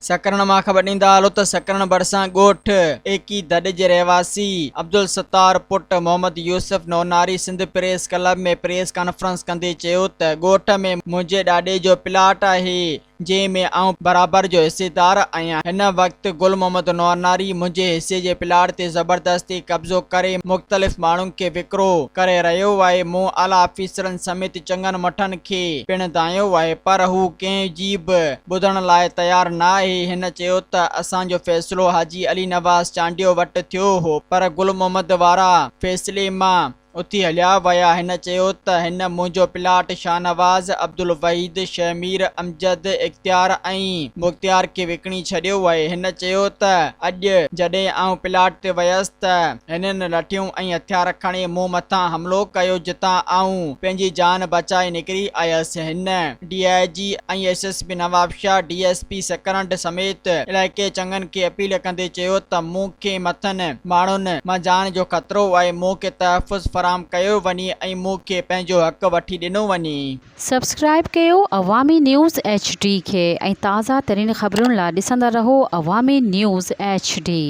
سڪرنڊ مان خبر ڏيندا هلو ته سڪرنڊ ڀرسان ڳوٺ ايڪي دڏ جي رهواسي عبدالستار پٽ Muhammad Yousuf Nonari Sindh press club ۾ press conference ڪندي چيو ته ڳوٺ ۾ منهنجي ڏاڏي جو پلاٽ آهي جنهن ۾ آئون برابر جو حصيدار آهيان هن وقت گل محمد نوناري منهنجي حصي جي پلاٽ تي زبردستي قبضو ڪري مختلف ماڻهن کي وڪرو ڪري رهيو آهي مون اعليٰ آفيسرن سميت چڱن مٺن کي پڻ دانهيو آهي پر هو ڪنهن جي به ٻڌڻ لاء تيار ناهي، هن چيو ته اسان جو فيصلو حاجي علي نواز چانڊيو وٽ ٿيو هو پر گل محمد وارا فيصلي مان اٿي هليا ويا، هن چيو ته هن منهنجو پلاٽ شاهنواز، عبدالوحيد، شهمير، امجد، اختيار ۽ مختيار کي وڪڻي ڇڏيو آهي، هن چيو ته اڄ جڏهن آئون پلاٽ تي ويس ته هنن لٺيون ۽ هٿيار کڻي مون مٿان حملو ڪيو جتان آئون پنهنجي جان بچائي نڪري آيس، هن. D I G ۽ S S P Nawabshah, D S P Sakrand سميت علائقي چڱن کي اپيل ڪندي چيو ته مون کي مٿن ماڻهن مان جان جو خطرو آهي مون کي تحفظ فراهم ڪيو وڃي ۽ مون کي پنهنجو حق وٺي ڏنو وڃي. سبسڪرائيب ڪيو عوامي نيوز ايڇ ڊي کي ۽ تازه ترين خبرن لا ڏسندا رهو عوامي نيوز ايڇ ڊي.